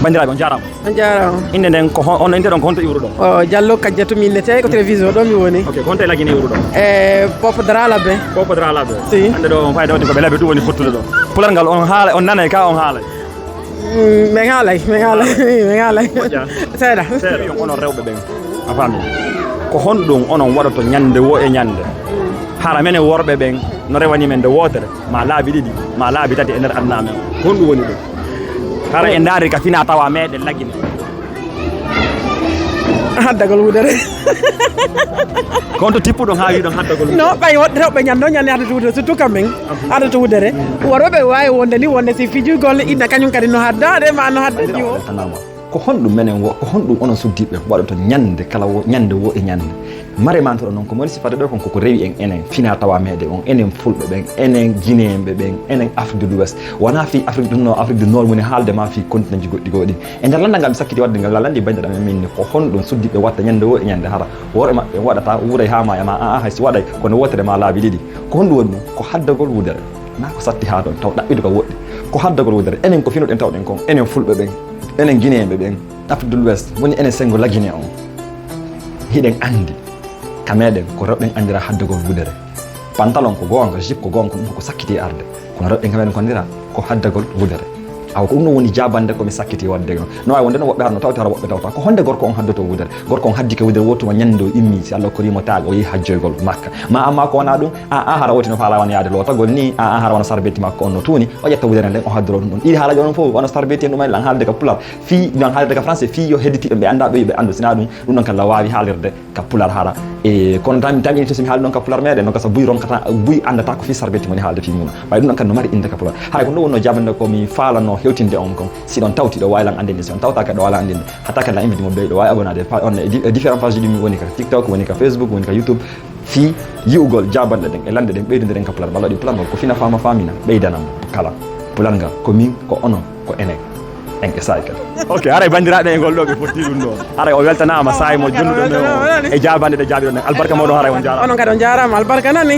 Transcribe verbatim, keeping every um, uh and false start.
Banndiraaɓe, on jaaraama. On jaaraama. Innde nden ko hon, on innde ɗon ko honto iwruɗon? O Jallo Kajjatu mi innetee, ko Treviso ɗo mi woni. Ok, ko honto e Lagine iwruɗon? E Popo Dralabe. Popo Dralabe. Si. Hannde ɗo on fayda waɗi ko ɓe laɓi ɗum woni fottude ɗo. Pular ngal on haala, on nanay ka on haalay? Mm, min haalay, min haalay, min haalay. Moƴƴa. Seeɗa. Seeɗa. Onon rewɓe ɓen, a faami? Ko honɗum onon waɗoto ñande wo e ñande? Hara menen worɓe ɓen no rewani men nde wootere, ma laabi ɗiɗi, ma laabi tati e nder aduna amen. Ko honɗum woni ɗum? Hara en ndaari ka fina tawa meɗen Lagine. Haddagol wudere. Ko honto tippuɗon haa wiɗon haddagol wudere? No, ɓay woɗɓe rewɓe ñande o ñande haddata wudere, surtout kam min. Haddata wudere. Worɓe ɓe waawi wonde ni, wonde si fijugol inna kañum kadi no hadda, de ma no hadda jiwo. Ko honɗum menen wo, ko honɗum onon suddiiɓe waɗoto ñande kala wo, ñande wo e ñande? Mare mantoɗo noon ko moni sifade ɗo kon koko rewi en enen fina tawa meɗen on, enen fulɓe ɓen, enen guinéen ɓe ɓen, enen Afrique de l'Ouest. Wona fii Afrique du Nord, Afrique du Nord woni haalde ma fii continent ji goɗɗi goo ɗin. E nder landal ngal mi sakkiti waɗde ngal, ngal landi banndiraaɓe min ni ko honɗum suddiiɓe watta ñande wo e ñande hara worɓe maɓɓe waɗata wuuray haa ma e ma, a, a, hay si waɗay kono wootere ma laabi ɗiɗi. Ko honɗum woni ɗum? Ko haddagol wudere. Na ko satti haa ɗon, taw ɗaɓɓidu ka woɗɗi. Ko haddagol wudere. Enen ko fino ɗen tawɗen kon, enen fulɓe ɓen, enen guinéen ɓe ɓen, Afrique de l'Ouest, woni enen sengo Lagine on. Hiɗen anndi, ka meɗen, ko rewɓe ɓen anndira haddagol wudere. Pantalon ko goonga, jupe ko goonga, ko ɗum ko sakkiti arde. Kono rewɓe ɓen ka meɗen ko anndira ko haddagol wudere. Awa ko ɗum ɗon woni jaabande ko mi sakkiti waɗde ɗon. No waawi wonde no woɓɓe hara no tawti hara woɓɓe tawta. Ko honde gorko on haddoto wudere? Gorko on haddi ka wudere woo tuma ñande o immi, si Allah okkorii mo taaga, o yehi hajjoygol Makka. Ma amma ko wonaa ɗum, a, a hara woti no faalaa wona yaade lootagol ni, a, a hara wona sarbeti makko on no tuuni, o ƴetta wudere nden o haddoro ɗum ɗon. Ɗiɗi haalaaji onon fof wona sarbeti en ɗum en lan haalde ka pular. Fii, lan haalde ka français, fii yo hedditiiɓe ɓe annda ɓe, ɓe anndu, sinaa ɗum, ɗum ɗon kan la waawi haalirde ka pular hara. E, kono tan, tan ina so mi haali ɗon ka pular meɗen, no gasa buy ronkata, buy anndata ko fii sarbeti woni haalde fii mum. Ɓay ɗum ɗon kan no mari innde ka pular. Haray ko ɗum wonno jaabande ko mi faalano hewtinde on kon. Si ɗon tawti ɗo waawi lan anndinde, si on tawtaaka ɗo waawi lan anndinde. Hatta kadi lan invite mo ɓeyɗo waawi abonade pa-, on e di-, e différentes pages ɗi mi woni ka TikTok, woni ka Facebook, woni ka YouTube. Fii yi'ugol jaabanɗe ɗen e lande ɗen ɓeydodiren ka pular. Balla ɗi pular ngol ko fina faama faamina ɓeydana mo kala. Pular ngal ko min, ko onon, ko enen. En e saa'i kadi. Ok, haray banndiraaɓe e ngol ɗo ɓe fotti ɗum ɗo. Haray o weltanaama saa'i mo jonnuɗo men o e jaabanɗe ɗe jaabiɗon ɗen. Albarka moɗon haray on jaaraama. Onon kadi on jaaraama, albarka nani.